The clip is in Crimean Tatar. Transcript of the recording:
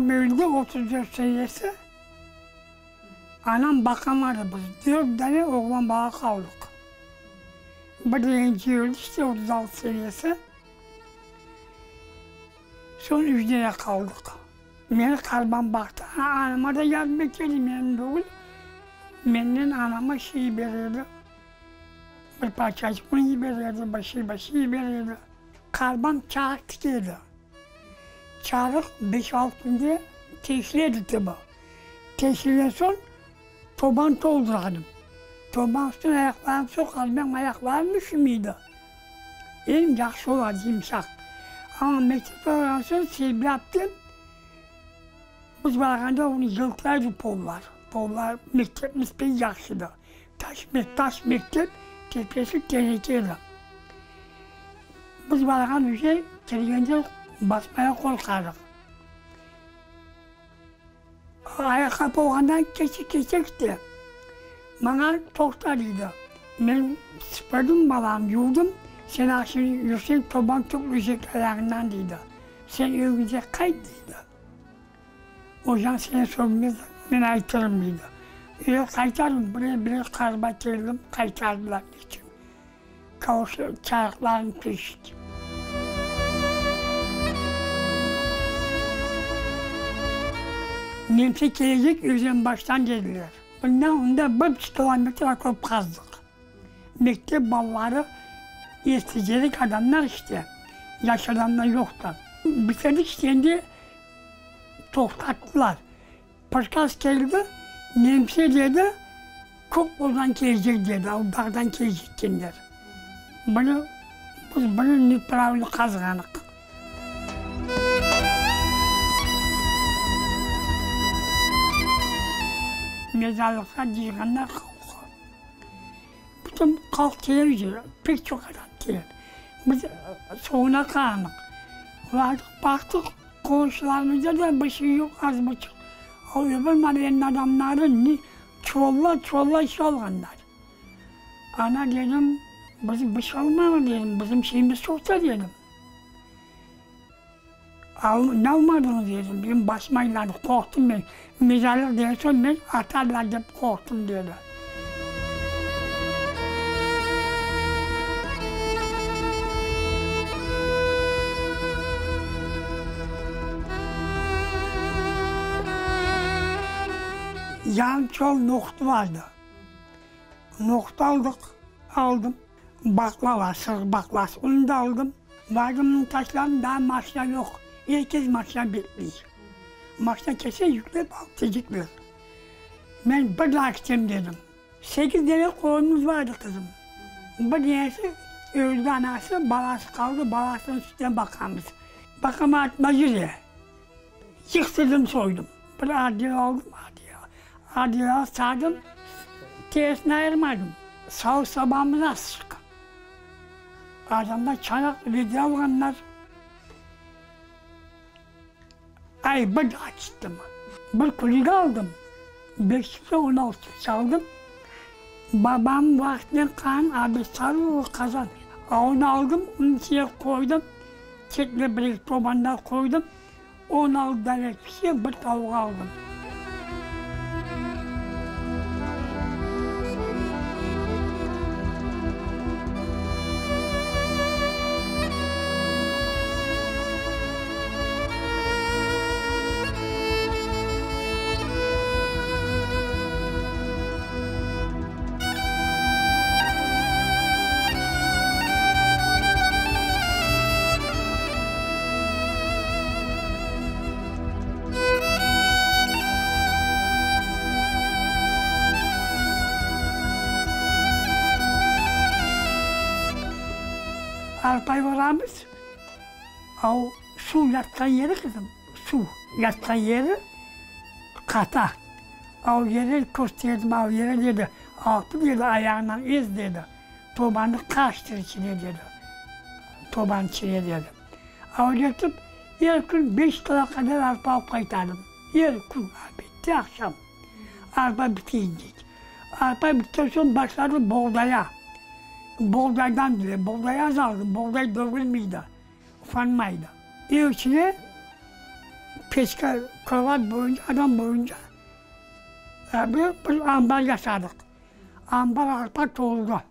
Babam öldi 34 senesi, anam baqamadı, biz dört dane oğlan bala qaldıq. Bir deneci öldi işte 36 senesi, soñ üç dene qaldıq. Meni qarbam baqtı, anama da yardım etedi, menim degil, menden anama şey beredi, bir parçaçıq un yiberedi, bir şey, bir şey yiberedi. Qarbam çarıq tikedi. Çarıq beş-altı künde teşiledi tabi. Teşilgen soñ tobanı tolduradım. Tobanıñ üstüne ayaqlarımnı soqadım, menim ayaqlarım üşümeydi. Eñ yahşı ola, yımşaq. Amma mektepte olğan soñ Selbi aptem biz barğanda onı yıltıraydı pollar. Pollar mektepimiz pek yahşıdı. Taş, taş mektep, tepesi teneke edi. Biz barğan üyge kirgende basmaya qorqardıq. Ayaqqapı olğandan keçik keçek de, maña toqta deydi. Men sıpırdım balam, yuvdım, sen ah şimdi yürseñ toban tökülecek ayağıñdan deydi. Sen ögüñce qayt deydi. Ocañ seni sögmez, men aytırım deydi. Öyle qaytardım, bire-bire qarba keldim, qaytardılar neçün. Kavuşlı çarıqlarım tüşti. Nemse kelecek Özenbaştan dediler. Bundan onda bir buçuq kilometr okop qazdıq. Mektep balaları esticelik adamlar işte, yaş adamlar yoqtı. Bitirdik işte endi toqtattılar. Prikaz keldi, nemse dedi, Kökbozdan kelecek dedi, o dağdan kelecekkenler. Bunı, biz bunı nepravilno qazğanıq. Mezarlıqta cıyğanlar halqı. Bütün halq kelir, pek çoq adam kelir. Biz soñuna qalanıq. Vardıq, baqtıq, qonşularımızda da bir şey yoq, az buçuq. O öbür mahallenin adamları ne çuvallar, çuvallar şey alğanlar. Ana dedim, bizim bir şey almadı dedim, bizim şeyimiz çoq da dedim. Al, ne almadıñız dedim, men basmaylar, qorqtım men, mezarlıq degen soñ men atarlar dep qorqtım dedi. Yarım çuval nohut vardı. Nohut aldıq, aldım. Baqlava, sır baqlası, onı da aldım. Vardım, taşladım, daa maşina yoq. Er kes maşina bekley. Maşina kelse yüklep alıp ketecekler. Men bir daa kitem dedim. Sekiz dene qoyunımız bar edi, qızım. Bir denesi öldi anası, balası qaldı, balasınıñ sütüne baqamız. Baqam atma yüre. Yıqtırdım, soydım. Bir adel aldım, adel sardım, terisini ayırmadım. Salı sabamız azçıq. Adamlar çanaq, vedre alğanlar. Ay, bir daa çıqtım. Bir kürek aldım, beş yüz 16 çaldım. Babam vaqtınen qan abi sarı qazan. Onı aldım, onıñ içine qoydım, çetine bir-eki toban da qoydım. 16 dane pişe bir tavuq aldım. Arpay oramız, o suv yatqan yeri, qızım, suv yatqan yeri qata. O yeri kösterdim, o yeri dedi, altı dedi, ayağıñnan ez dedi. Tobanı qaçtır içine dedi. Tobanıñ içine dedi. Öyle etip, er kün beş kilo qadar arpa alıp qaytardım. Er kün, obedde, aqşam. Arpa biteyince. Arpa bitken soñ başladım boğdaya. Boğdaydan bile, boğday az aldım, boğday dögülmeydi, ufanmaydı. Ev içine. Peçka, krovat boyunca, adam boyunca bir, bir ambar yasadıq. Ambar arpa toldı.